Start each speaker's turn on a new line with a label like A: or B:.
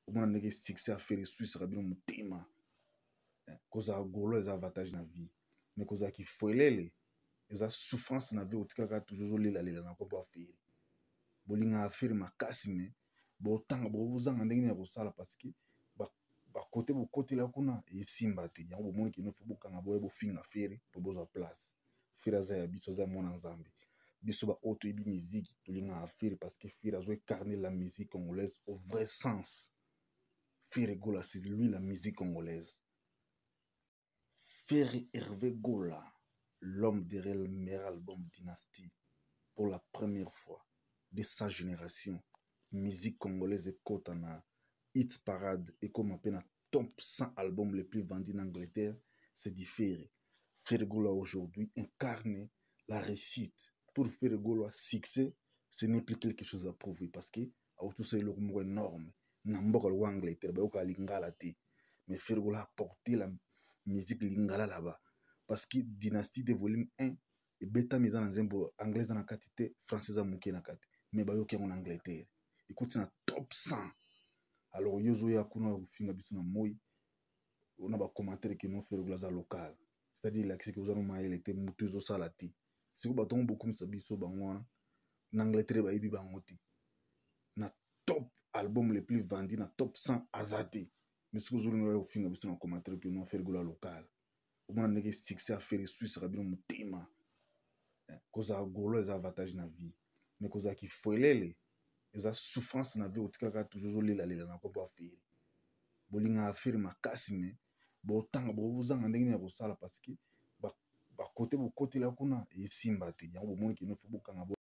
A: Omona ndenge succès ya Ferre eswisaka bino motema. Kozala gaulois eza avantage na vie, mais kozala kifuelele eza souffrance na vie. Otikalaka toujours ozolelalela na nkombo ya Ferre. Bolingaka Ferre makasi, mais botanga bozanga ndenge nini ya kosala, parce que bakote bokotela kuna esimba te. Yango bomoni kino fo bokanga boya bofinga Ferre mpo bozwa place. Ferre aza ya biso, aza mwana Nzambe. Biso baoyo toyebi musique, tolingaka Ferre parce que Ferre azo incarner la musique congolaise au vrai sens. Ferre Gola, c'est lui la musique congolaise. Ferre Hervé Gola, l'homme derrière le meilleur album Dynastie. Pour la première fois de sa génération, musique congolaise ekota na hit parade, ekoma mpe na top 100 albums les plus vendus en Angleterre. C'est du Ferre. Ferre Gola aujourd'hui incarne la réussite. Pour Ferre Gola, succès, ce n'est plus quelque chose à prouver, parce que autosa eloko moko énorme na mboka lokola Angleterre. Bayoka lingala te, mais Ferre Gola a porté la musique lingala là-bas, parce que Dynastie de volume 1 ebetami, eza na nzembo anglais eza na kati te, français eza moke na kati, mais bayoki yango na Angleterre, ekoti na top 100. Alors yo ozoya kuna kofinga biso na moi na bacommentaire ke non, Ferre Gola aza local, c'est-à-dire elakisi ke oza no mayele te, motu ezosala te. Sikoyo bato ngo bokumisa biso, bango wana na Angleterre bayebi bango te, na top album le plus vendu, na top 100 aza te. Mais soki ozolinga oya kofinga biso na commentaire ke non, Ferre Gola local, omona ndenge succès ya Ferre eswisaka bino motema. Kozala gaulois eza avantage na vie, mais kozala kifuelele eza souffrance na vie. Otikalaka toujours ozolelalela na nkombo ya Ferre. Bolingaka Ferre makasi, mais botanga bozanga ndenge nini ya kosala, parce que bakote bokotela kuna esimba te. Yango bomoni kino fo bokanga.